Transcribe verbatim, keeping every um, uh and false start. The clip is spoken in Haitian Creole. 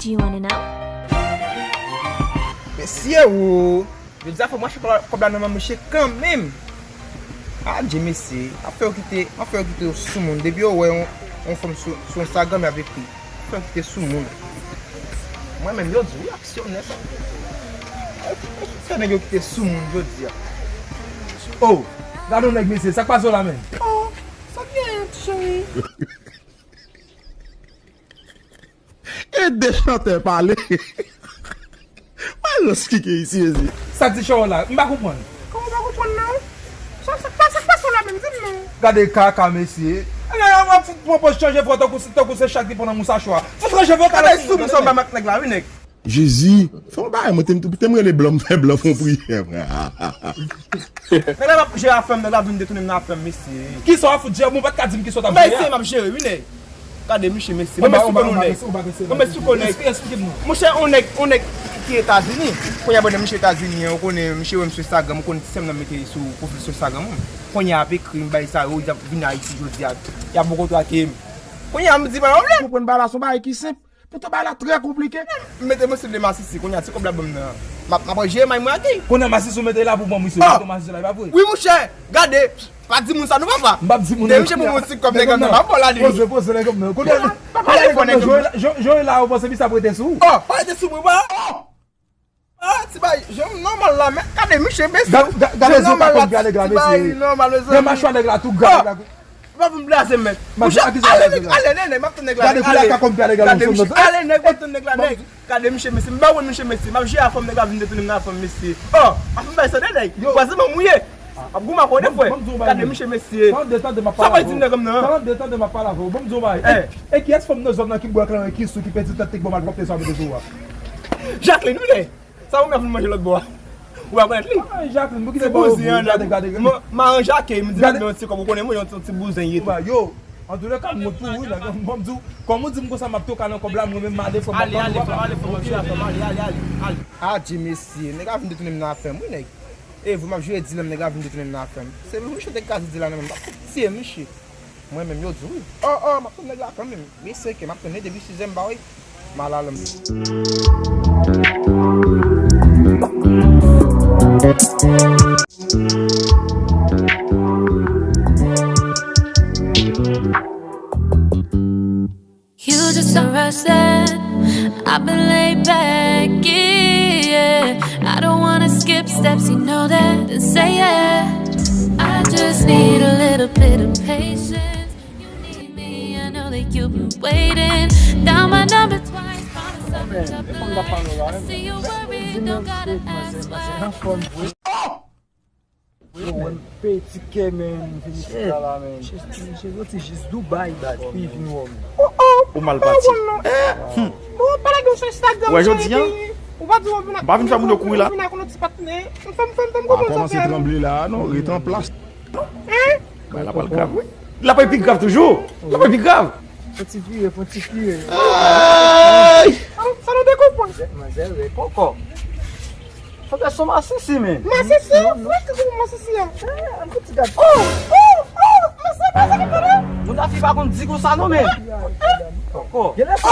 You wanna know? Mesye o! Jodi a fò m rache kòb la, kòb la nan men misye kanmenm. Adje mesye, m ap fè yo kite, m ap fè yo kite yo soumoun. Depi yo wè yon, yon fanm sou, sou Instagram, y ap ekri. M ap fè yo kite soumoun. Mwen menm, yo di wi, aksyonè sa. Fè nèg yo kite soumoun jodi a. Oh, gade yon nèg mesye, sa k pase w la menm? Oh, sa k gen, ti cheri? E de chantè pale. Mwen rans ki gen isi, mezi. Sa k di Chawòl la? M pa konprann. Kòman w pa konprann nan? Sa, sa, sa, sa k pase w la menm? Di m non. Gade kaka, mesye. Lè w ap fout pran pòz chanje vwa tankou, tankou se chat ki pran nan mousache a. Fout ranje vwa w. Gade sou m sa w ba m ak nèg la, wi, nèg. Jezi, fè yon bagay, mwen te, te m rele blan, m fè blan fè yon priyè, frè. Nèg la m ap jere afè m, nèg la vin detounen m nan afè m, mesye. Kisa w ap fout jere? Bon, w pa t ka di m kisa w t ap jere a? Mesye, m ap jere, wi, nèg. Gade, misye, mesye. Mwen, mwen sou konnen nèg. Mwen, mwen sou konnen nèg. Monchè, yon nèg, yon nèg ki Etazini. Kounye a, bòdè misye Etazini an, ou konnen, misye wè m sou Instagram, ou konnen ti sè m nan mete sou pwofil sou Instagram mwen. Kounye a, ap ekri m, bay sa yo, y ap vin Ayiti jodi a, y ap bò kote a ke m. Kounye a, m di, pa yon pwoblèm. Konprann bagay la, se yon bagay ki senp. Poutan bagay la trè konplike. Mete mwen sou de masisi, kounye a ti kòb la ban m nan. M ap, m ap jere may mwen ak li. Kounye a masisi ou mete la pou ban misye, ah! Mete masisi la, e pa vre? Wi, monchè, gade, pa di moun sa non, papa. M p ap di moun. De misye pou mwen ti kòb nèg nan, m ap ba w la li. Poze, poze nèg nan. Kounye a, pa pale fò nèg nan. Joel la, ou panse misye ap rete sou ou? Oh, pa rete sou mwen, pa. Ah, ti bay, jan m nòmal la, men gade misye, mesye. Gade, gade, gade zye pa konn pale nèg la, mesye. Ti bay nòmal, mezanmi. Gen machwa nèg la tou, gade nèg la. Pa vin blaze m, men. Monchè, ale nèg, ale nèg, nèg, m ap tann nèg la, nèg, ale. Gade, gade, misye, ale nèg, m ap tann nèg la, nèg. Gade misye, mesye, m pa wè misye, mesye. M ap jere afè m, nèg la vin detounen m nan afè m, mesye. Oh, ap vin bay sa de nèg. Yo. Vwazen mwen mouye. Ap goumen ak ou de frè. Gade misye, mesye. Sa w di nèg m nan? Tande, tande, m ap pale avè w. Tande, tande, m ap pale avè w. Ban m di w bagay. E, e kiyès fanm nan zòn nan ki bwè klan e ki sou ki pèdi tèt te k bò malpwòpte sa w mete sou ou a? Jacqueline, wi, nèg. Sa ou menm ap vin manje lòt bò a? Ou pa konèt li? Ah, Jacqueline, pou ki te ba yo bouzen, gade, gade, gade. M aranje ak li, m di l ap ban yon ti kòb, ou konnen mwen yon ti bouzen ye tou. Yo, antoulèka, m wont pou ou, nèg. Bon, m di w, kòm ou di m konsa, m ap toka nan kòb la, mwen menm, m ale, frè m. Ale, ale, frè m, ale, frè m, ale, ale, ale. Adje, mesye, nèg la vin detounen m nan afè m, wi, nèg. E vre, m ap jere di l, nèg la vin detounen m nan afè m. Se vre, misye te kraze di la nan men m, m t ap tiye misye. Mwen menm, yo di wi. Oh, oh, m ap tann nèg la kanmenm. Wi, se ke m ap tann li depi sizè m ba wi. Malalòm. You just don't rush that. I've been laid back, yeah. I don't wanna skip steps, you know that. Then say yeah. I just need a little bit of patience. You need me, I know that you've been waiting. Down my number twice, promise I'll be top of the list. I see you worried, don't gotta ask why. Yo, wè m peti kè, men, vin isit la, la, men. Misye soti jis Dubai, baz, pou l vin wè w. Ou mal pati. Bon, pa lage m sou Instagram, wè, jodi a, m pa vin fè moun yo kouri la. Pa kòmanse tranble la, non, ret an plas. Bagay la pral grav, wi. La pral pi grav toujou. La pral pi grav. Fon ti vire, fon ti vire. Ay! Sa nou te konprann. Manzè, manzè, ret poko. Sa te son masisi, men. Masisi? Fòk ke se masisi a. Eh, an fouti gad. Oh, oh, oh, masisi, masisi, masisi. Moun la fi pa konn di konsa non, men. Poko. Gen lè sa.